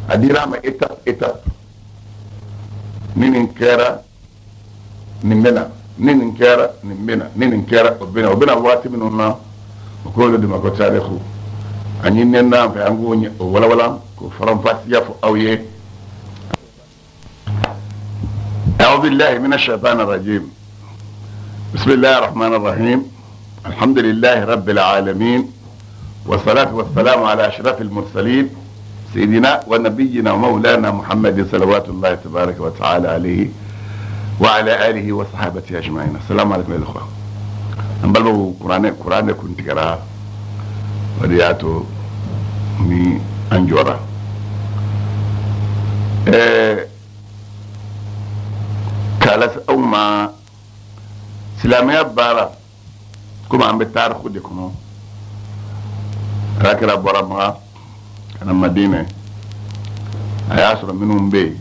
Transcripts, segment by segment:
A dira a ma étape étape. Ni nin kɛra, nin bɛ na, ni nin kɛra, nin bɛ na, ni nin kɛra, o bɛ na. O bɛ na waati minnu na, o k'olu de ma ko tariku. A ɲininen n'an fɛ an k'o o walawala k'o faranfasiya fɔ aw ye. أعوذ بالله من الشيطان الرجيم. بسم الله الرحمن الرحيم. الحمد لله رب العالمين، والصلاة والسلام على أشرف المرسلين، سيدنا ونبينا ومولانا محمد صلوات الله تبارك وتعالى عليه وعلى آله وصحابته أجمعين. السلام عليكم يا الأخوة. An balimaw, kuranɛ kun tigɛra, o de y'a to ni an jɔra k'a lase aw ma silamɛya baara. Komi an bɛ tariku de kɔnɔ, ala kira bɔra Maka ka na Madinɛ, a y'a sɔrɔ minnu bɛ yen,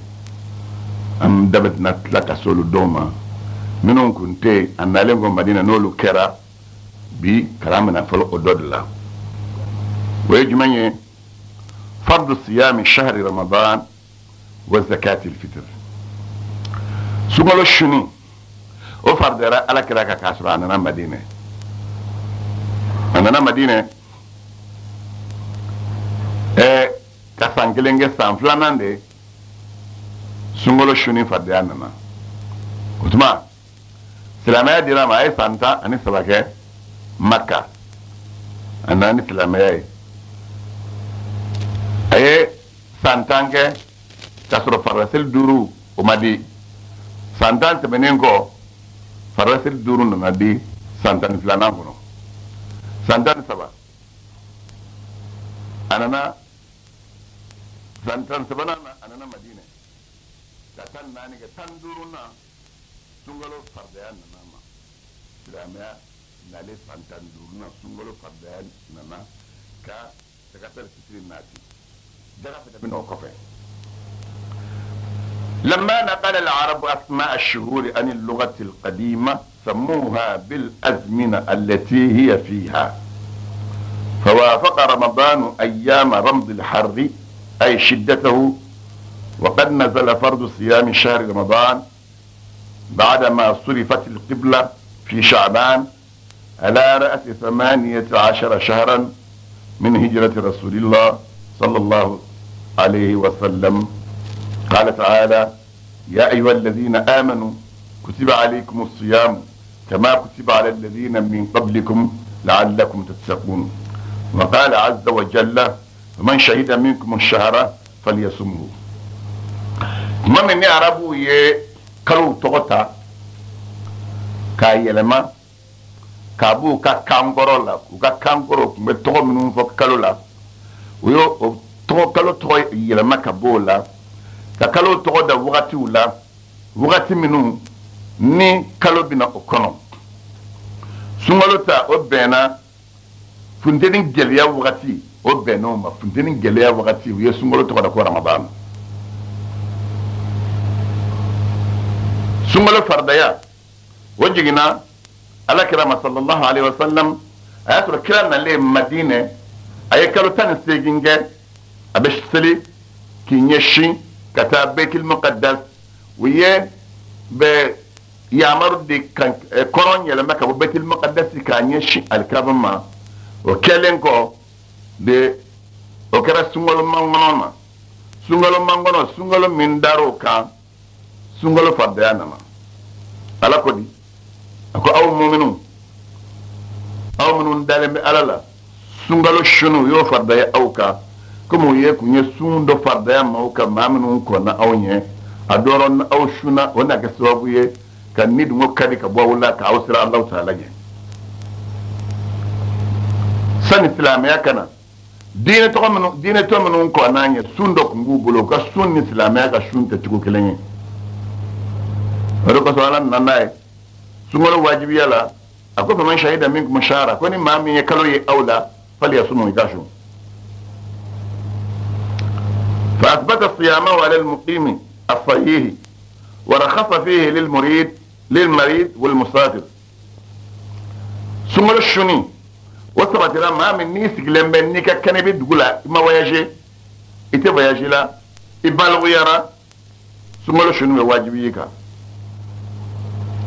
an da bɛ tɛna tila ka se olu dɔw ma. Minnu kun tɛ yen a nalen kɔ Madinɛ, n'olu kɛra bi, kalan bɛna fɔlɔ o dɔ de la. O ye jumɛn ye? Fardu siyami shahri Ramadan wa zakati fitr. Sunkalo suni, o faridayara ala kira kan k'a sɔrɔ a nana Madinɛ. A nana Madinɛ ka san kelen kɛ, san filanan de sunkalo suni faridaya nana. O tuma silamɛya dira a ma, a ye san 13 kɛ Maka. A nana ni silamɛya ye, a ye san 10 kɛ k'a sɔrɔ faridaseli duuru o ma di. San 10 tɛmɛnen kɔ, faridaseli duuru nana di san 12nan kɔnɔ. San 13 a nana, san 13nan na a nana Madinɛ ka 14 kɛ. 15 na sunkalo faridaya nana ma. Silamɛya nalen san 15 na, sunkalo faridaya nana ka zakatal fitiri nati. Jaka fana bɛ na o kɔfɛ. لما نقل العرب أسماء الشهور عن اللغة القديمة سموها بالأزمنة التي هي فيها، فوافق رمضان أيام رمض الحر أي شدته، وقد نزل فرض صيام شهر رمضان بعدما صرفت القبلة في شعبان على رأس 18 شهرا من هجرة رسول الله صلى الله عليه وسلم. قال تعالى: يا أيها الذين آمنوا كتب عليكم الصيام كما كتب على الذين من قبلكم لعلكم تتقون. وقال عز وجل: فمن شهد منكم الشهر فليصمه. Tuma min ni arabuw ye kalow tɔgɔ ta k'a yɛlɛma k'a b'u ka kankɔrɔ la, u ka kankɔrɔ tun bɛ tɔgɔ minnu fɔ kalo la, u y'o o tɔgɔ kalo tɔgɔ yɛlɛma ka b'o la ka kalo tɔgɔ da wagatiw la, wagati minnu ni kalo bɛna o kɔnɔ. Sunkalo ta, o bɛnna funteni gɛlɛya wagati, o bɛnna o ma. Funteni gɛlɛya wagati, u ye sunkalo tɔgɔ da ko Ramadan. Sunkalo faridaya o jiginna ala kira ma sallallahu alaihi wa sallam. A y'a sɔrɔ kira nalen Madinɛ, a ye kalo 18 kɛ a bɛ seli k'i ɲɛsin ka taa Baitul Muqaddas. U ye bɛ yamaru de kan kɔrɔn yɛlɛma ka bɔ Baitul Muqaddas k'a ɲɛsin alikaba ma. O kɛlen kɔ de, o kɛra sunkalo mankɔnɔ na. Sunkalo mankɔnɔ, sunkalo min dar'o kan, sunkalo faridaya nana. Ala ko di? A ko: aw muminu, aw minnu dalen bɛ ala la, sunkalo sunu y'o faridaya aw kan, komi u ye kun ye sun dɔ faridaya maaw kan, maa minnu kɔnna aw ɲɛ. A dɔrɔn ni aw sunna, o na kɛ sababu ye ka ni dungo kadi ka bɔ aw la, ka aw siran Alahu taala ɲɛ. Sani silamɛya ka na, diinɛ tɔgɔ minnu, diinɛ tɔ minnu kɔnna an ɲɛ, sun dɔ tun b'u bolo. U ka sun ni silamɛya ka sun tɛ cogo kelen ye. O de kosɔn ala nana n'a ye sunkalo wajibiya la. A ko: faman shahida minkum shahra, ko ni maa min ye kalo ye aw la, falyasumhu, i ka sun. فأثبت صيامه على المقيم الصحيح ورخص فيه للمريض والمسافر. Sunkalo suni o sabatira maa min n'i sigilen bɛ, n'i ka kɛnɛ bɛ dugu la, i ma voyager, i tɛ voyage la. I baliguyara, sunkalo sunni bɛ wajibi y'i kan.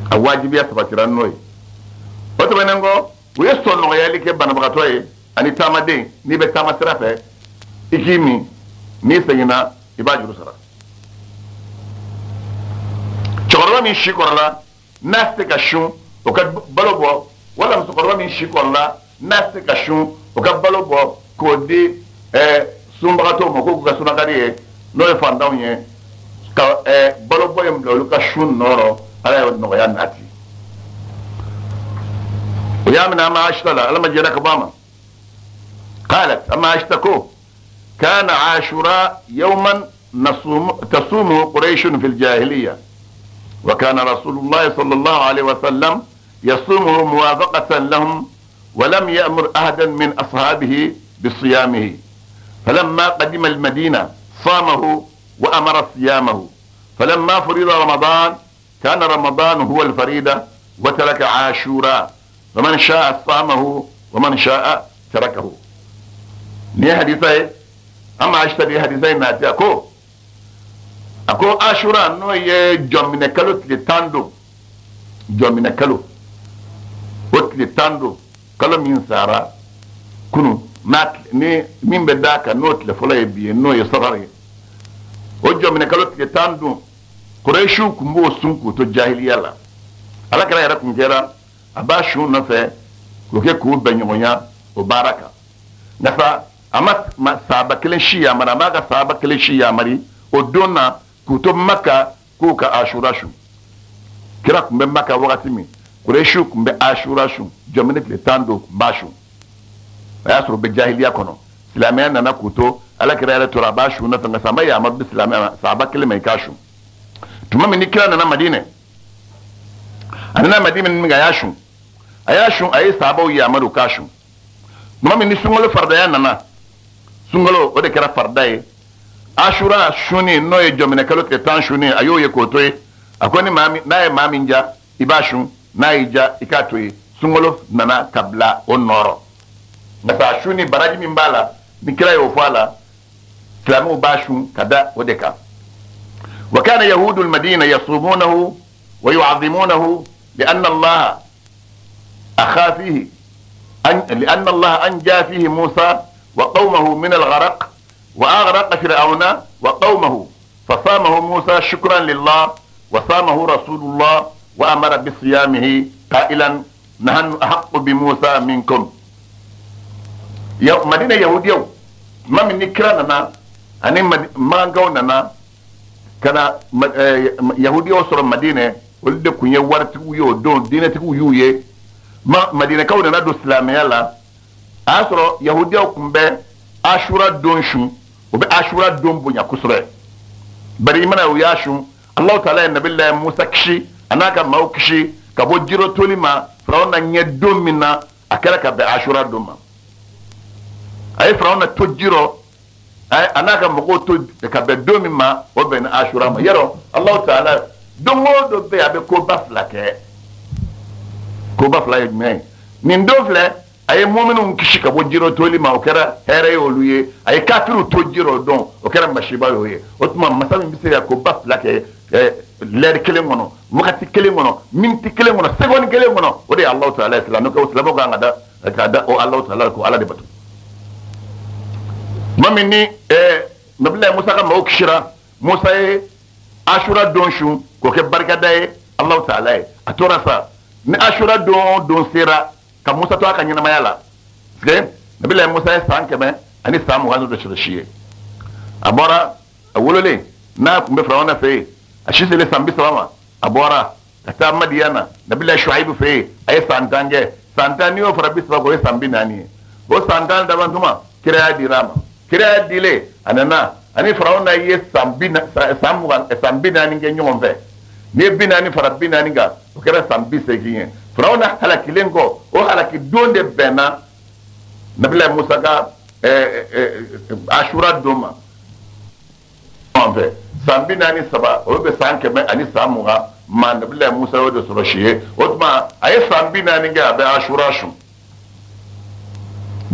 A wajibiya sabatira n'o ye. O tɛmɛnen kɔ, u ye sɔn nɔgɔyali kɛ banabagatɔ ye ani taamaden. N'i bɛ taama sira fɛ, i k'i min, n'i seginna i b'a juru sara. Cɛkɔrɔba min si kɔrɔla n'a tɛ se ka sun, o ka balo bɔ, wala musokɔrɔba min si kɔrɔla n'a tɛ se ka sun, o ka balo bɔ k'o di sunbagatɔw ma, k'o k'u ka sunakari ye, n'o ye fantanw ye, ka balo bɔ in bila olu ka sun nɔrɔ. Ala ye nɔgɔya nati. O y'a minɛ an ma Aisha la, Ala ma jɛra ka bɔ a ma. قالت أما عائشة كو كان عاشوراء يوما تصومه قريش في الجاهلية، وكان رسول الله صلى الله عليه وسلم يصومه موافقة لهم، ولم يأمر أحدا من أصحابه بصيامه، فلما قدم المدينة صامه وأمر صيامه، فلما فرض رمضان كان رمضان هو الفريدة وترك عاشوراء، فمن شاء صامه ومن شاء تركه. Ni hadisa ye an ma Aisha de hadisa in nati. A ko Ashura, n'o ye jɔminɛ kalo tile 10 don, jɔminɛ kalo o tile 10 don, kalo min sara kunu n'a ni min bɛ d'a kan, n'o tile fɔlɔ ye bi ye, n'o ye safar ye, o jɔminɛ kalo tile 10 don, Kuresiw tun b'o sun k'u to jahiliya la. Ala kɛra yɛrɛ kun kɛra a b'a sun nɔfɛ k'o kɛ k'u bɛn ɲɔgɔnya o baara kan. Nka sa, a ma sahaba kelen si yamari, a m'a ka sahaba kelen si yamari o don na k'u to Maka k'u ka Ashura sun. Kira tun bɛ Maka wagati min, Kuresiw tun bɛ Ashura sun, jɔmini tile 10 don tun b'a sun. A y'a sɔrɔ u bɛ jahiliya kɔnɔ. Silamɛya nana k'u to, Ala kira yɛrɛ tora a b'a sun nɔfɛ, nka sahaba yamaru di silamɛya sahaba kelen ma i k'a sun. Tuma min ni kira nana Madinɛ, a nana Madinɛ min, a y'a sun, a y'a sun, a ye sahabaw yamaru k'a sun. Tuma min ni sunkalo faridaya nana, sunkalo o de kɛra farida ye, Ashura sunni, n'o ye jɔminɛ kalo tile 10 sunni, a y'o ye k'o to yen. A ko ni maa min n'a ye maa min ja, i b'a sun, n'a y'i ja, i k'a to yen. Sunkalo nana ka bila o nɔrɔ. Nka a sunni, baraji min b'a la, ni kira y'o fɔ a la, silamɛw b'a sun ka da o de kan. وكان يهود المدينة يصومونه ويعظمونه لأن الله أنجى فيه موسى وقومه من الغرق، وأغرق فرعون وقومه، فصامه موسى شكرا لله، وصامه رسول الله وأمر بصيامه قائلا نحن أحق بموسى منكم. مدينة يهودية ما من نكراننا أني ما نقولنا kana yahudiyaw sɔrɔ Madinɛ, olu de tun ye waritigiw ye o don, diinɛtigiw y'u ye. Ma Madinɛkaw nana don silamɛya la, a y'a sɔrɔ yahudiyaw tun bɛ Ashura don sun, u bɛ Ashura don bonya kosɛbɛ. Bari i mana u y'a sun, Alahu Taala ye Nabilayi Musa kisi a n'a ka maaw kisi ka bɔ jirotoli ma Firawuna ɲɛ don min na, a kɛra ka bɛn Ashura don ma. A ye Firawuna to ji rɔ, a n'a ka mɔgɔw to ka bɛn don min ma, o bɛnna Ashura ma. Yarɔ, Alahu Taala don o don bɛ yen, a bɛ koba fila kɛ. Koba fila ye jumɛn ye? Nin don filɛ, a ye mɔminiw kisi ka bɔ jirotoli ma, o kɛra hɛrɛ ye olu ye. A ye kafiriw to ji rɔ dɔn, o kɛra masiba y'o ye. O tuma, masa min bɛ se ka koba fila kɛ lɛri kelen kɔnɔ, wagati kelen kɔnɔ, miniti kelen kɔnɔ, seconde kelen kɔnɔ, o de ye Alahu Taala ye. Silamɛw kan ka da o Alahu Taala ko Ala de bato. Tuma min ni Nabilayi Musa ka maaw kisira, Musa ye Ashura don sun k'o kɛ barikada ye Alahu Taala ye. A tora sa, ni Ashura don don sera ka Musa to a ka ɲɛnamaya la, parce que Nabilayi Musa ye san 120 de sɔrɔ si ye. A bɔra a wololen n'a tun bɛ Firawuna fɛ yen, a si selen san 30 ma, a bɔra ka taa Madiyana, Nabilayi Shuayibu fɛ yen, a ye san 10 kɛ. San 10, n'i y'o fara 30 kan, o ye san 40 ye. O san 10 daban tuma, kiraya dira a ma. Kiraya dilen, a nana ani Firawuna ye san bi san 20, san 40 kɛ ɲɔgɔn fɛ. N'i ye 40 fara 40 kan, o kɛra san 80 ye. Firawuna halakilen kɔ, o halaki don de bɛnna Nabilayi Musa ka Ashura don ma ɲɔgɔn fɛ. San 43, o bɛ san 120 ma, Nabilayi Musa y'o de sɔrɔ si ye. O tuma, a ye san 40 kɛ a bɛ Ashura sun,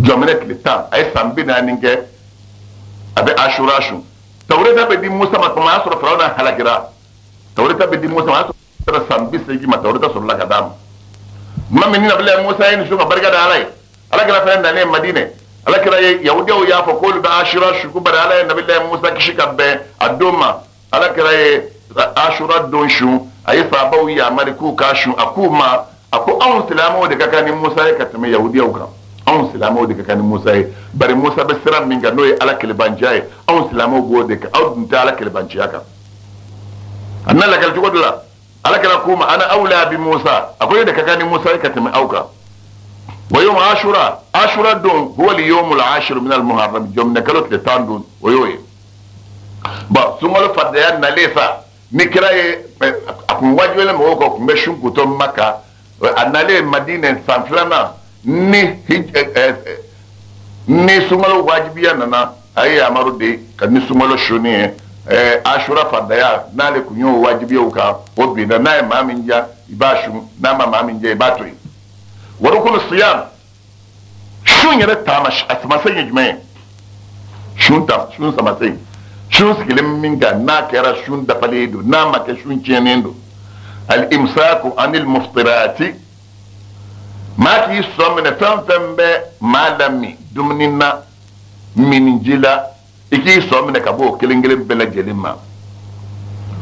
jɔminɛ tile 10, a ye san 40 kɛ a bɛ Ashura sun. Tawureta bɛ di Musa ma tuma y'a sɔrɔ Firawuna halakira. Tawureta bɛ di Musa ma, a y'a sɔrɔ san 80 ma Tawureta sɔrɔla ka d'a ma. Tuma min ni Nabila Musa ye nin su ka barika da Ala ye, Ala kira fɛnɛ nalen Madinɛ, Ala kira ye Yahudiyaw y'a fɔ k'olu bɛ Ashura su ko bari Ala ye Nabila Musa kisi ka bɛn a don ma. Ala kira ye Ashura don su, a ye sahabaw yamari k'u k'a su. A k'u ma, a ko anw silamɛw de ka kan ni Musa ye ka tɛmɛ Yahudiyaw kan. Anw silamɛw de ka kan ni Musa ye, bari Musa bɛ sira min kan n'o ye Ala kelebanciya ye, anw silamɛw b'o de kan, aw dun tɛ Ala kelebanciya kan. A nana lakali cogo dɔ la, Ala kira k'u ma ana awla bi Musa, a ko e de ka kan ni Musa ye ka tɛmɛ aw kan. Wa yawm Ashura, Ashura don huwa al-yawm al-ashir min al-Muharram, jɔminɛ kalo tile 10 don, o y'o ye. Bon, sunkalo faridaya nalen sa, ni kira ye a kun wajibiyalen mɔgɔw kan, kun bɛ sun k'u to Maka, a nalen Madinɛ san 2nan ni sunkalo wajibiya nana, a ye yamaru di ka ni sunkalo sunni ye. Ashura faridaya n'ale kun y'o wajibiyaw kan, o binna. N'a ye maa min diya i b'a sun, n'a ma maa min diya i b'a to yen. Warukulu siyam, sun yɛrɛ taama a samasen ye jumɛn ye? Sun ta, sun samasen, sun sigilen min kan n'a kɛra sun dafalen don, n'a ma kɛ sun tiɲɛnen don. Al imsaku anil muftirati, maa k'i sɔn minɛ fɛn fɛn bɛ maa lami dumuni na, miniji la, i k'i sɔn minɛ ka bɔ o kelen kelen bɛɛ lajɛlen ma.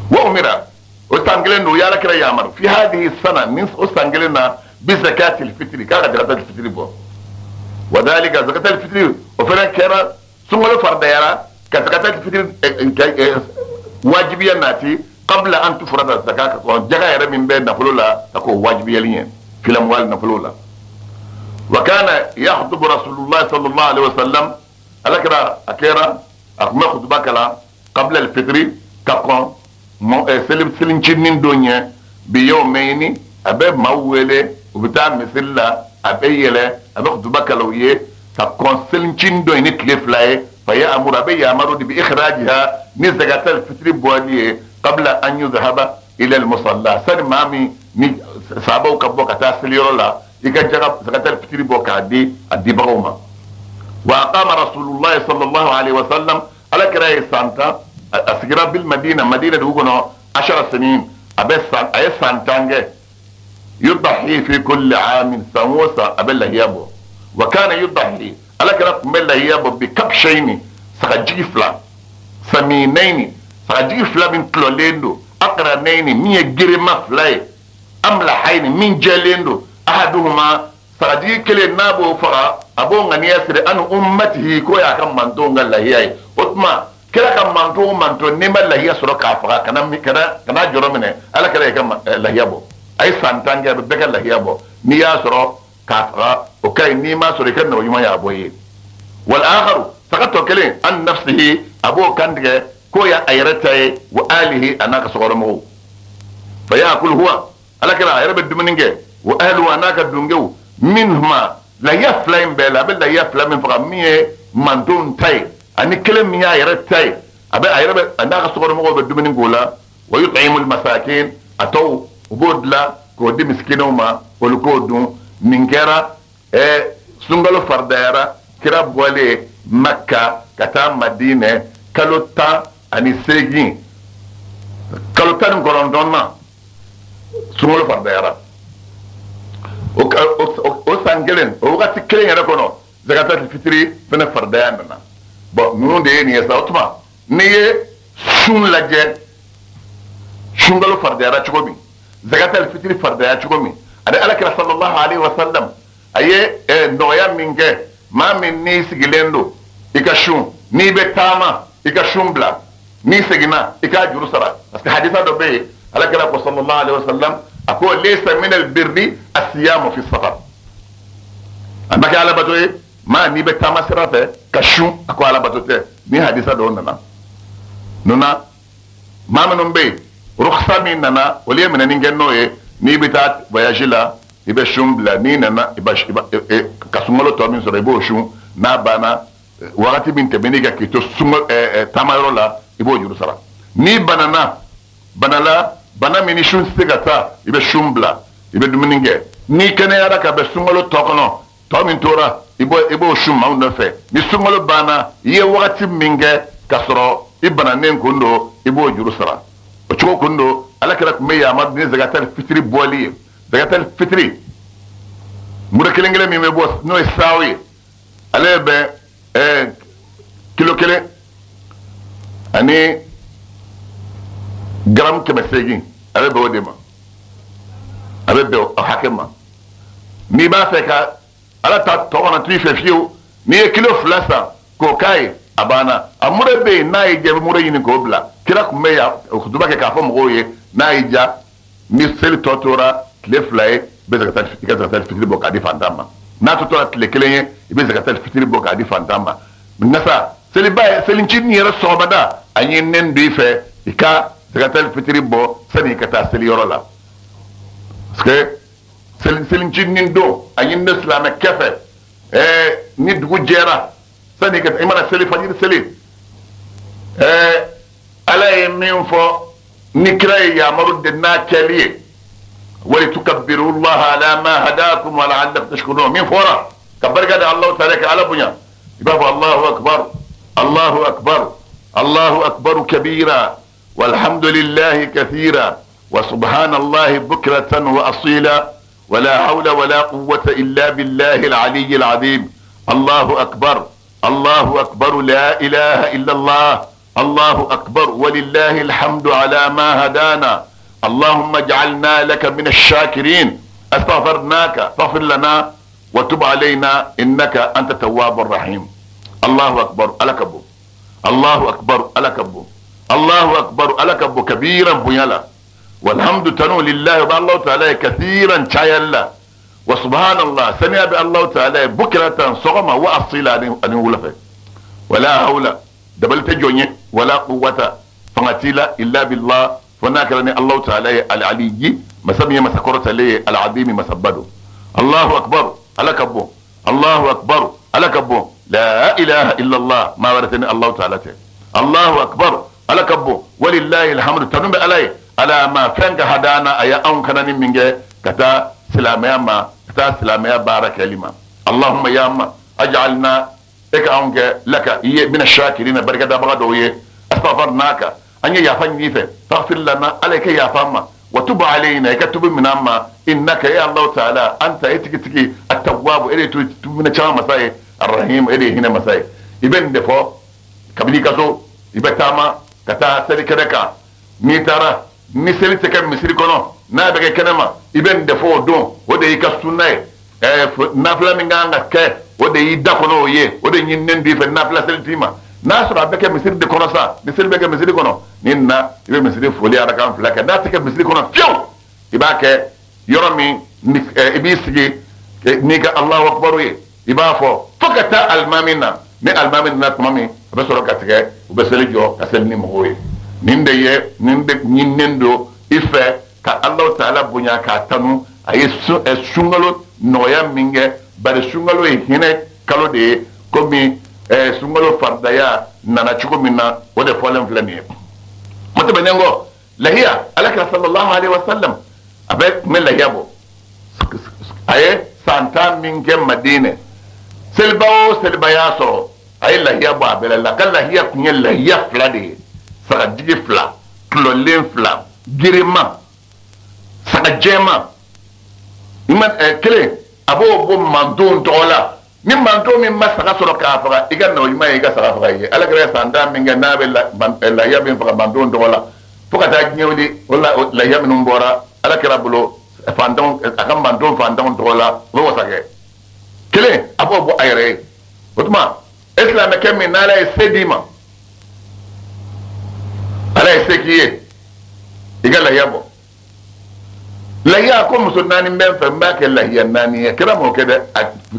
Wa umira, o san kelen don, o ye Ala kira yamaru fi hadihi sana, ni o san kelen na bi zakatil fitiri, k'a ka zakatil fitiri bɔ. Wa dhalika zakatil fitiri, o fana kɛra sunkalo faridayara ka zakatil fitiri wajibiya nati qabla an tufrada zaka, ka kɔn jaga yɛrɛ min bɛ nafolo la ka k'o wajibiyali ye filamuwali nafolo la. Wa kana yakhtubu rasulullah sallallahu alaihi wasallam, Ala kira a kɛra a tun bɛ kutuba kalan qabla al-fitri, ka kɔn selincinin don ɲɛ bi yawmayni, a bɛ maaw wele u bɛ taa misiri la, a bɛ yɛlɛ a bɛ kutuba kalan u ye ka kɔn selincinin don ni tile 2 ye. Fa ya'muru, a bɛ yamaru de bi ikhrajiha, ni zakatal fitri bɔli ye qabla an yudhhaba ila al-musalla, sani maa min ni sahabaw ka bɔ ka taa seliyɔrɔ la, i ka jaga zakatal fitri bɔ k'a di a dibagaw ma. Wa aqama rasulullah sallallahu alaihi wasallam, Ala kira ye san 10 a sigira bil Madina, Madina dugu kɔnɔ ashara sinin, a bɛ san, a ye san 10 kɛ. Yudahi fi kulli aamin, san o san a bɛ lahiya bɔ. Wa kana yudahi, Ala kira tun bɛ lahiya bɔ bi kabshayni, sagajigi 2, saminayni, sagajigi 2 min tulɔlen don, aqranayni min ye gerema 2 ye, amlahayni min jɛlen don, ahaduhuma sagajigi kelen n'a b'o faga, a b'o ŋaniya siri an ummatihi, k'o y'a ka mantonw ka lahiya ye. O tuma kira ka manton o manton n'i ma lahiya sɔrɔ k'a faga, kana jɔrɔ minɛ, Ala kira y'i ka lahiya bɔ. A ye san 10 kɛ, a bɛ bɛɛ ka lahiya bɔ. N'i y'a sɔrɔ k'a faga o ka ɲi, n'i m'a sɔrɔ i ka nɔgɔ ɲuman y'a bɔ i ye. Wal akharu, saga tɔ kelen an nafsihi, a b'o kantigɛ k'o y'a yɛrɛ ta ye, wa alihi a n'a ka sokɔnɔmɔgɔw. Fa yaakul huwa, Ala kira a yɛrɛ bɛ dumuni kɛ, wa ahluhu a n'a ka dunkew, minhuma lahiya 2 in bɛɛ la, a bɛ lahiya 2 min faga min ye mantonw ta ye ani kelen min y'a yɛrɛ ta ye, a bɛ a yɛrɛ bɛ a n'a ka sokɔnɔmɔgɔw bɛ dumuni k'o la. Wa yut'imu al-masakin, a tɔw u b'o dilan k'o di misikinɛw ma, olu k'o dun. Nin kɛra sunkalo faridayara kira bɔlen Makka ka taa Madinɛ kalo 18, kalo 19 na sunkalo faridayara. O san kelen, o wagati kelen yɛrɛ kɔnɔ, zakatul fitiri fɛnɛ faridaya nana. Bon, ninnu de ye nin ye sa. O tuma n'i ye sun lajɛ, sunkalo faridayara cogo min, zakatul fitiri faridaya cogo min, ani Ala kira sallallahu alaihi wasallam a ye nɔgɔya min kɛ, maa min n'i sigilen don i ka sun, n'i bɛ taama i ka sun bila, n'i seginna i k'a juru sara. Parce que hadisa dɔ bɛ yen, Ala kira ko sallallahu alaihi wasallam, a ko laysa min albirri asiyamu fi safar, a ma kɛ alabato ye maa n'i bɛ taama sira fɛ ka sun, a ko alabato tɛ. Ni hadisa dɔw nana nuna, maa minnu bɛ yen rukhsa min nana, olu ye minɛni kɛ n'o ye, n'i bɛ taa voyage la i bɛ sun bila, n'i nana i b'a ka sunkalo tɔ min sɔrɔ i b'o sun, n'a banna wagati min tɛmɛn'i kan k'i to sun taamayɔrɔ la i b'o juru sara. N'i banana, banala bana min ni sun tɛ se ka taa, i bɛ sun bila, i bɛ dumuni kɛ. N'i kɛnɛyara ka bɛn sunkalo tɔ kɔnɔ, tɔ min tora i b'o sun maaw nɔfɛ. Ni sunkalo banna, i ye wagati min kɛ ka sɔrɔ I bananen kun don, i b'o juru sara. O cogo kun don, ala kɛra tun bɛ yamaru ni zakatal fitiri bɔli ye. Zakatal fitiri mura kelen kelen min bɛ bɔ, n'o ye saaw ye, ale bɛ kilo 1 ani garamu 800, a bɛ bɛn o de ma, a bɛ bɛn o hakɛ ma. N'i b'a fɛ ka ala ta tɔ kana to i fɛ fiyewu, n'i ye kilo 2 san k'o k'a ye, a banna. A mura bɛ yen, n'a y'i diya i bɛ mura ɲini k'o bila. Kira tun bɛ yan kutuba kɛ k'a fɔ mɔgɔw ye, n'a y'i diya ni seli tɔ tora tile 2 ye, i bɛ i ka zakatal fitiri bɔ k'a di fantan ma. N'a tɔ tora tile 1 ye, i bɛ zakatal fitiri bɔ k'a di fantan ma. Nka sa seliba ye selincinin yɛrɛ sɔgɔmada, a ɲininen don i fɛ i ka zakatal fitiri bɔ sani i ka taa seliyɔrɔ la. Parce que selincinin don, a ɲininen silamɛkɛ fɛ, ni dugu jɛra sani i mana seli fajiri seli, ala ye min fɔ ni kira ye yamaru de n'a kɛli ye, wali tukabbiru llaha ala ma hadakum wa la'allakum tashkurun, min fɔra ka barika da Allahu taala ka ala bonya, i b'a fɔ Allahu akbar, Allahu akbar, Allahu akbar kabira, walhamdulillahi kathira, wa subhanallahi bukratan wa asila, wa la hawla wa la quwwata illa billahi al-aliyyi al-azim, Allahu akbar, Allahu akbar, la ilaha illa Allah, Allahu akbar, walillahi alhamdu ala ma hadana, اللهم اجعلنا لك من الشاكرين، استغفرناك فاغفر لنا وتب علينا انك انت التواب الرحيم. الله اكبر الكبو، الله اكبر الكبو، الله اكبر الكبو كبيرا بنيالا، والحمد تنو لله الله تعالى كثيرا شايلا، وسبحان الله سمع بالله تعالى بكرة صغما واصيلا ان ولفه، ولا حول دبلت جوني ولا قوة فنتيلا الا بالله. فناكرني الله تعالى العلي مسمي مسكرة لي العظيم مسبده. الله أكبر على كبو، الله أكبر على كبو، لا إله إلا الله ما ورثني الله تعالى. الله أكبر على كبو، ولله الحمد تنم علي على ما فنك هدانا أيا أون كان من كتا سلاميا ما كتا سلاميا بارك لما. اللهم يا ما أجعلنا إك أونك لك من الشاكرين بركة بغدوية استغفرناك أن يافن يفه فاغفر لنا عليك يا فما وتب علينا يكتب من أما إنك يا الله تعالى أنت يتكتكي التواب إلي تب من شام مساي الرحيم إلي هنا مساي إبن دفو كبلي كسو إبن تاما كتا سري كركا نيتارا نسلي تكمل مسيري كنو نابك كنما إبن دفو دون وده يكسوناي نافلا من عندك كه وده يدكونو يه وده ينن دي في نافلا سري تيما n'a sɔrɔ a bɛ kɛ misiri de kɔnɔ sa, misiri bɛ kɛ misiri kɔnɔ ni na i bɛ misiri foli arakan 2 kɛ, n'a tɛ kɛ misiri kɔnɔ fiyewu i b'a kɛ yɔrɔ min i b'i sigi n'i ka Alahu akibaru ye i b'a fɔ fo ka taa alimami na, ni alimami nana tuma min a bɛ sɔrɔ ka tigɛ, u bɛ seli jɔ ka seli ni mɔgɔw ye. Nin de ye nin de ɲininen don i fɛ ka Alahu taala bonya k'a tanu. A ye sunkalo nɔgɔya min kɛ, bari sunkalo ye hinɛ kalo de ye, komi sunkalo faridaya nana cogo min na o de fɔlen filɛ nin ye. O tɛmɛnen kɔ, lahiya alakira sallallahu alaihi wa sallam a bɛ tun bɛ lahiya bɔ. A ye san 10 min kɛ Madinɛ, seliba o seliba y'a sɔrɔ a ye lahiya bɔ a bɛɛ la. A ka lahiya tun ye lahiya 2 de ye, sagajigi 2, tulɔlen 2, girinman, sagajɛman kelen a b'o bɔ mantonw tɔgɔ la. Ni manto min ma saga sɔrɔ k'a faga, i ka nɔ ɲuman ye i ka saga faga i ye. Ala kɛra san 10 min kɛ n'a bɛ lahiya min faga mantonw tɔgɔ la fo ka taa diɲɛ wuli, o lahiya minnu bɔra ala kɛra bolo fantanw, a ka mantonw fantanw tɔgɔ la, o bɛ wasa kɛ. Kelen a b'o bɔ a yɛrɛ ye. O tuma e silamɛkɛ min n'ala ye se d'i ma, ala ye se k'i ye, i ka lahiya bɔ. Lahiya ko muso 4 bɛ n fɛ, n b'a kɛ lahiya 4 ye. Kira m'o kɛ dɛ,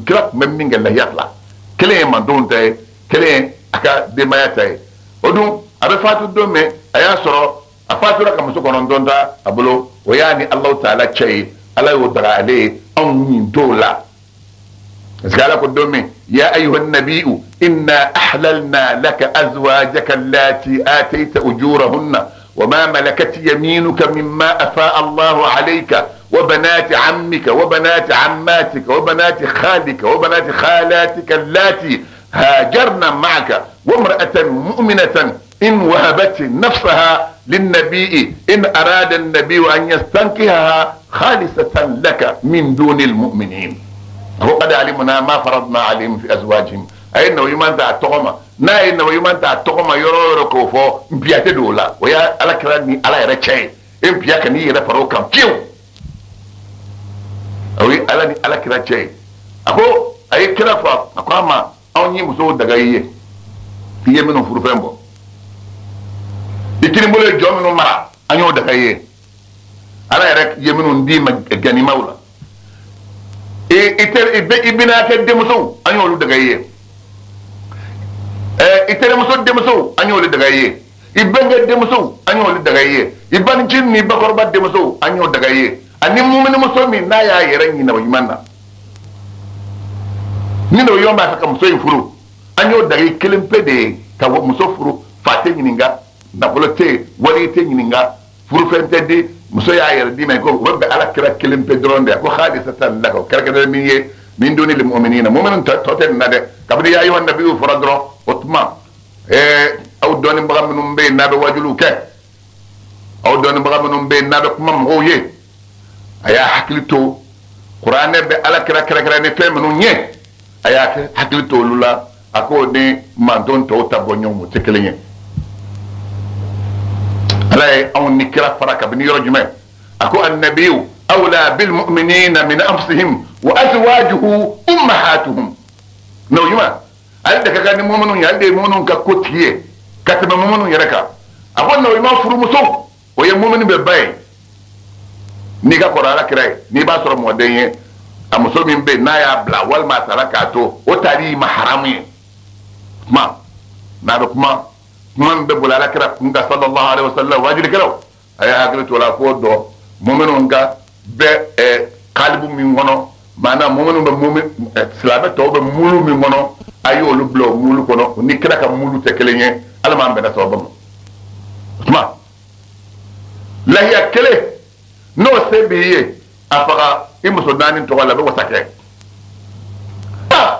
kira tun bɛ min kɛ lahiya 2, kelen ye mantonw ta ye, kelen ye a ka denbaya ta ye. O dun a bɛ fatu don min, a y'a sɔrɔ a fatura ka muso 9 ta a bolo, o y'a ni Alahu taala cɛ ye, ala y'o daga ale ye, anw ɲin t'o la. Parce que ala ko don min, ya ayyuha nabiyu inna ahlalna laka azwajaka allati atayta ujurahunna وما ملكت يمينك مما أفاء الله عليك وبنات عمك وبنات عماتك وبنات خالك وبنات خالاتك اللاتي هاجرن معك وامرأة مؤمنة إن وهبت نفسها للنبي إن أراد النبي أن يستنكحها خالصة لك من دون المؤمنين. وقد علمنا ما فرضنا عليهم في أزواجهم. أي إنه يمان تاع التغمة نا إنه يمان تاع التغمة يرو كوفو بيات دولا ويا على كراني على رتشي إن بيا كني يرفرو كم كيو أو على على كراتشي أكو أي كرافة أكو أما أو ني مسو دعائي في يمينو فروفمبو ikini bolo jɔn minnu mara an y'o daga ye ala yɛrɛ ye minnu d'i ma ganimaw la i bɛna kɛ denmusow an y'olu daga ye i terimuso denmusow an y'olu daga ye i bɛnkɛ denmusow an y'olu daga ye i banicinin ni bakɔrɔba denmusow an y'o daga ye ani muminimuso min n'a y'a yɛrɛ ɲinɛ o ɲuman na ni n'o yɔrɔ b'a fɛ ka muso in furu an y'o daga i kelen pe de ye ka muso furu fa tɛ ɲininka nafolo tɛ yen wari tɛ ɲininka furufɛn tɛ di muso y'a yɛrɛ d'i ma ko o bɛ bɛn ala kira kelen pe dɔrɔn de ko khalisatan laka o kɛrɛnkɛrɛn min ye min duni lil mu'minina mu'minin tɔ tɛ nin na dɛ kabini ya ayyuhan nabiyyu fɔra dɔrɔn o tuma aw dɔnnibaga minnu bɛ yen n'a bɛ wajuliw kɛ aw dɔnnibaga minnu bɛ yen n'a bɛ kuma mɔgɔw ye a y'a hakili to kuranɛ bɛ ala kira kɛrɛnkɛrɛn ni fɛn minnu ye a y'a hakili to olu la a k'o ni manton tɔw ta bɔ ɲɔgɔn ma o tɛ kelen ye. Ala ye anw ni kira fara kabini yɔrɔ jumɛn a ko annabiyu awla bilmuminina min anfusihim wa azwajuhu ummahatuhum n'o jumɛn ale de ka kan ni muminu ye ale de ye muminu ka ko tigi ye ka tɛmɛ muminu yɛrɛ kan a ko n'o ɲuman furumuso o ye muminu bɛɛ ba ye n'i ka kɔrɔ ala kira ye n'i b'a sɔrɔ mɔden ye a muso min bɛ yen n'a y'a bila walima a sara k'a to o taali ma haramu ye kuma n'a bɛ kuma kuma min bɛ boli ala kira kun kan sallallahu alaihi wasallam wajilikɛlaw a y'a hakili to la k'o dɔn muminu ka bɛ kalibu min kɔnɔ maanaa muminu bɛ mumin silamɛ tɔw bɛ mulu min kɔnɔ a y'olu bila o mulu kɔnɔ ni kira ka mulu tɛ kelen ye ala m'an bɛnna sababa ma o tuma lahiya kelen n'o se b'i ye a faga i muso naani tɔgɔ la a bɛ wasa kɛ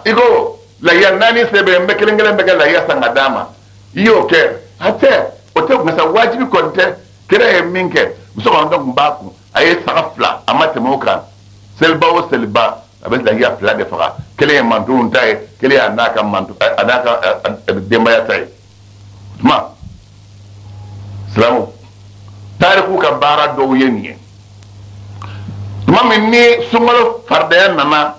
i ko lahiya naani se bɛ n bɛ kelen kelen bɛ kɛ lahiya san ka d'a ma i y'o kɛ a tɛ o tɛ masa wajibi kɔni tɛ kira ye min kɛ muso kɔnɔntɔn tun b'a kun a ye saga fila a ma tɛmɛ o kan seliba o seliba a bɛ lahiya fila de faga kelen ye mantonw ta ye kelen ye a n'a ka manto a n'a ka denbaya ta ye tuma silamɛw tariku ka baara dɔw ye nin ye tuma min ni sunkalo faridaya nana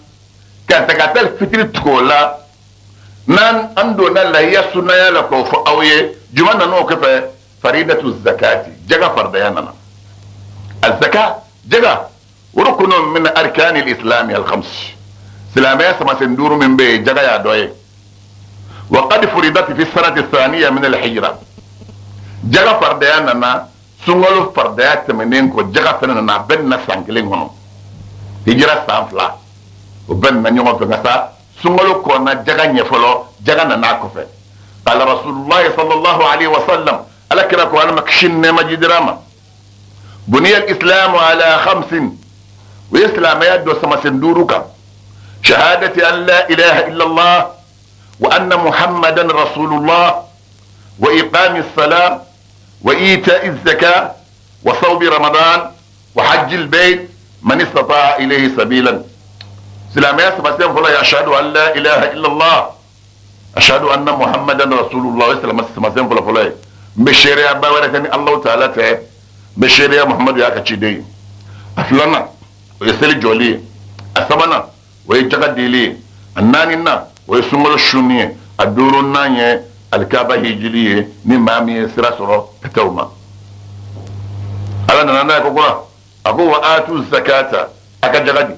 ka zakatal fitiri tugu o la n'an an donna lahiya sunnaya la k'o fɔ aw ye juma nana o kɔfɛ faridatu zakati jaga faridaya nana azaka jaga rukunu min arkani al-islami al-khams silamɛya samasen duuru min bɛ yen jaga y'a dɔ ye wa qad furidat fi sanati thaniya min al-hijra jaga faridaya nana sunkalo faridaya tɛmɛnen kɔ jaga fɛnɛ nana a bɛɛ nana san kelen kɔnɔ hijira san fila o bɛɛ nana ɲɔgɔn fɛ ka taa sunkalo kɔnna jaga ɲɛ fɔlɔ jaga nana a kɔfɛ qala rasulullahi sallallahu alaihi wa sallam ala kira ko ala ma kisi nɛɛma jidira ma buniya al-islamu ala khamsin o ye silamɛya dɔ samasen duuru kan shahadati an la ilaha illallah wa anna muhammadan rasulullah wa iqami salam wa ita'i zaka wa sawmi ramadan wa hajji al-bayt man istata'a ilayhi sabilan silamɛya samasen fɔlɔ ye ashhadu an la ilaha illallah ashhadu anna muhammadan rasulullah o ye silamɛ samasen fɔlɔ fɔlɔ ye n bɛ seereya ba wɛrɛ kɛ ni Alahu taala tɛ n bɛ seereya Muhamadu y'a ka ciden ye a filanan o ye seli jɔli ye a sabanan o ye jaga dili ye a naaninan o ye sunkalo sunni ye a duurunan ye alikaba hijili ye ni maa min ye sira sɔrɔ ka taa o ma ala nana n'a ye ko kura a ko wa atu zakata a ka jaga di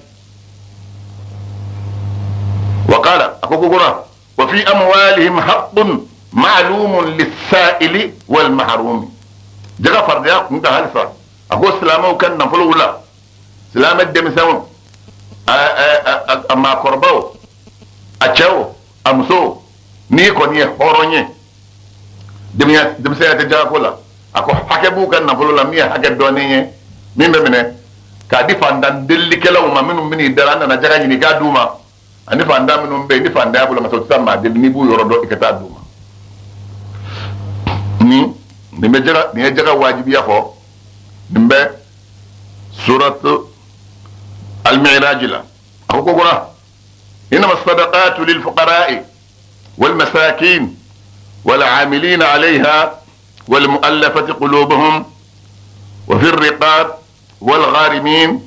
wa qala a ko ko kura wa fi amwalihim haqqun ma'lumun lis-sa'ili wal mahrumi jaga fardaya kun ka halisa a ko silamɛw ka nafolo la silamɛ denmisɛnw a maakɔrɔbaw a cɛw a musow n'i kɔni ye hɔrɔn ye denmisɛnya tɛ jagako la a ko hakɛ b'u ka nafolo la min ye hakɛ dɔɔnin ye min bɛ minɛ k'a di fantan delilikɛlaw ma minnu bɛn'i dara an nana jaga ɲini k'a d'u ma ani fantan minnu bɛ yen ni fantanya bolo ma sɔrɔ u tɛ taa maa deli n'i b'u yɔrɔ dɔn i ka taa d'u ma. Ni nin bɛ jaga, nin ye jaga wajibiya fɔ, nin bɛ surat al-Mi'raj la. A ko kura innama sadaqatu lil fuqara'i wal masakin wal 'amilina 'alayha wal mu'allafati qulubuhum wa fi ar-riqab wal gharimin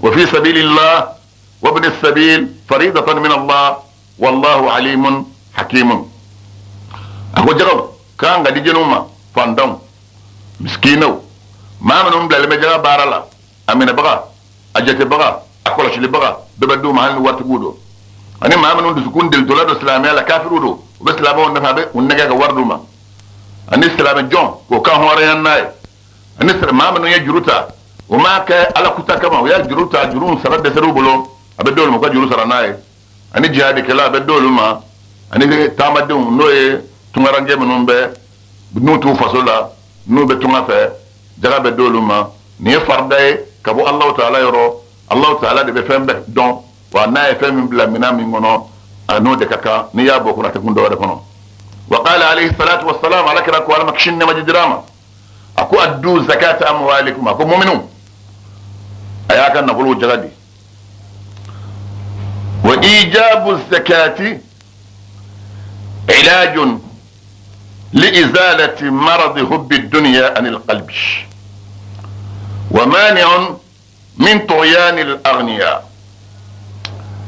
wa fi sabilillah wa ibn as-sabil faridatan min Allah wallahu 'alimun hakimun. A ko jaga kan ga di jenu ma fandanw, miskinaw, maa minnu bilalen bɛ jaga baara la, a minɛbaga, a jatebaga, a kɔlɔsilibaga, bɛɛ bɛ d'u ma hali ni waritigiw don. Ani maa minnu dusukun delitɔla don silamɛya la, kafiriw don, u bɛ silamɛw nafa, a bɛ u nɛgɛ ka wari d'u ma. Ani silamɛ jɔn k'o kan hɔrɔnya n'a ye. Ani maa minnu ye juru ta, u m'a kɛ ala kuta kama, u y'a juru ta, juru sara dɛsɛr'u bolo, a bɛ d'olu ma u ka juru sara n'a ye. Ani jihadikɛla, a bɛ d'olu ma. Ani taamadenw, n'o ye tunkaranke minnu bɛ n'u t'u faso la, n'u bɛ tunga fɛ, jaga bɛ d'olu ma. Nin ye farida ye ka bɔ Alahu taala yɔrɔ. Alahu taala de bɛ fɛn bɛɛ dɔn, wa n'a ye fɛn min bila minɛn min kɔnɔ, a n'o de ka kan. N'i y'a bɔ kɔnɔ, a tɛ kun dɔwɛrɛ kɔnɔ. Wa qala alayhi salatu wa salam, ala kira ko ala ma kisi ni nɛɛma jira ma, a ko addu zakata amwalikum, a ko muminu a y'a ka nafolo jaga di. Wa ijabu zakati ilajun لإزالة مرض حب الدنيا عن القلب ومانع من طغيان الأغنياء.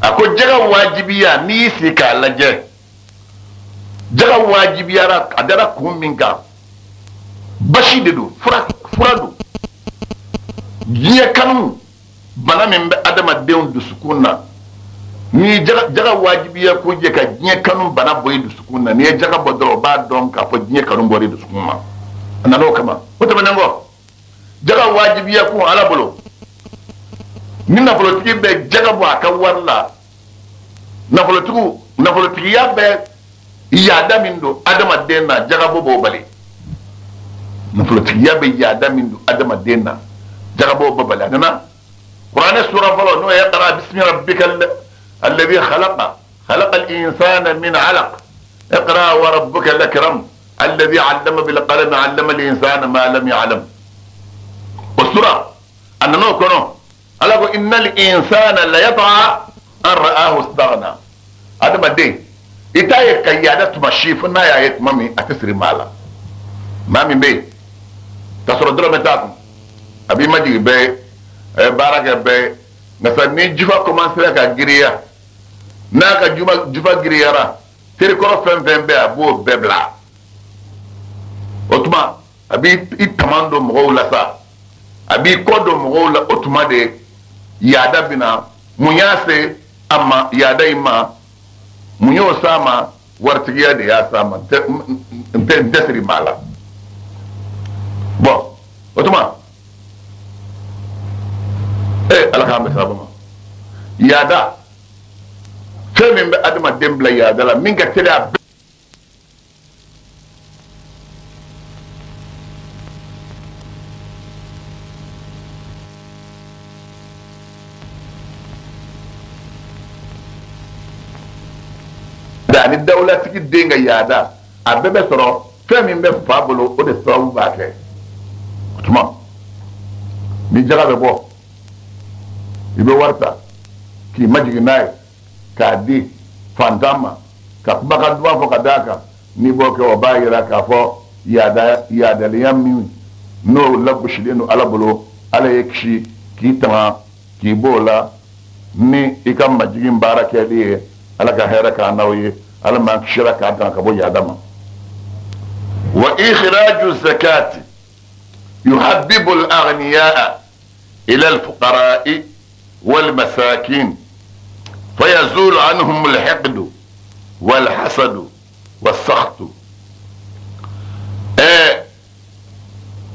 أكو جغا واجبية نيسي كالجة جغا واجبية أدرا كون منك بشي ددو فرادو جيه كانو بنا من أدم الدين دسكونا ni jaga wajibiya ko je ka diɲɛ kanu bana bɔ i dusukun na. N'i ye jaga bɔ dɔrɔn, o b'a dɔn k'a fɔ diɲɛ kanu bɔra i dusukun ma. A nana o kama. O tɛmɛnen kɔ, jaga wajibiya ko ala bolo, ni nafolotigi bɛ jaga bɔ a ka wari la, nafolotigiya bɛ yaada min don adamaden na, jaga bɔ b'o bali. Nafolotigiya bɛ yaada min don adamaden na, jaga bɔ b'o bali. A nana kuranɛ sura fɔlɔ, n'o ye iqra bismi rabbika الذي خلق خلق الإنسان من علق اقرأ وربك الأكرم الذي علم بالقلم علم الإنسان ما لم يعلم. والسورة أن نوكنو ألا إن الإنسان لا يطغى أن رآه استغنى. هذا بدي إتاي كيادة تمشي فنا يا يتمامي أتسري مالا مامي بي تصور درو متاكم أبي ما جي بي بارك بي مثلا نجفا كمان ka giriya n'a ka jufa giriyara, terikɔrɔ fɛn fɛn bɛ a b'o bɛɛ bila. O tuma a b'i i taman don mɔgɔw la sa, a b'i kɔ don mɔgɔw la. O tuma de yaada bɛ na. Mun y'a se a ma yaada in ma? Mun y'o s'a ma? Waritigiya de y'a s'a ma. N tɛ siri maa la. Bɔn o tuma ala k'an bɛ sababu ma. Yaada fɛn min bɛ adamaden bila yaada la, min ka teli a bɛɛ ani dawulatigi den ka yaada, a bɛɛ bɛ sɔrɔ fɛn min bɛ fa bolo, o de sababu b'a kɛ. O tuma ni jaga bɛ bɔ, i bɛ wari ta k'i majigin n'a ye k'a di fantan ma, ka kumakan duman fɔ ka d'a kan. N'i b'o kɛ, o b'a yira k'a fɔ yaadaliya min n'o lagosilen don ala bolo, ala ye kisi k'i tanga k'i b'o la ni i ka majigin baara kɛli ye. Ala ka hɛrɛ k'an n'aw ye. Ala m'an kisira k'an tanga ka bɔ yaada ma. Wa ikhraju zakati yuhabbibu al-aghniyaa ila al-fuqara'i والمساكين فيزول عنهم الحقد والحسد والسخط.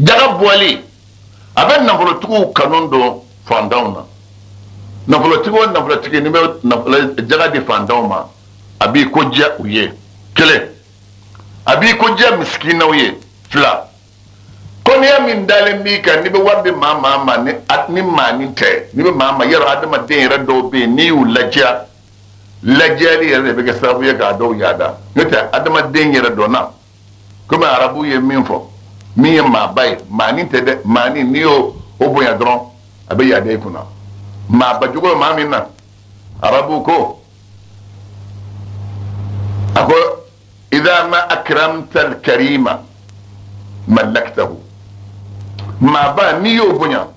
Jaga bɔli a bɛ nafolotigiw kanu don fantanw na. Nafolotigi o nafolotigi, n'i bɛ jaga di fantanw ma, a b'i ko diya u ye. Kelen, a b'i ko diya misikinaw ye. Fila, kɔniya min dalen b'i kan, n'i bɛ wari di maa maa ma, ni maanin tɛ, n'i bɛ maa ma yɔrɔ, adamaden yɛrɛ dɔw bɛ yen, n'i y'u ladiya, ladiyali yɛrɛ de bɛ kɛ sababu ye k'a dɔw yaada. N'o tɛ adamaden yɛrɛ dɔnna Komi arabu ye min fɔ, min ye maaba ye, maanin tɛ dɛ, maanin n'i y'o o bonya dɔrɔn a bɛ yaada i kunna. Maaba jugu bɛ maa min na, arabu ko a ko idha ma akramta alkarima mallaktahu, maaba n'i y'o bonya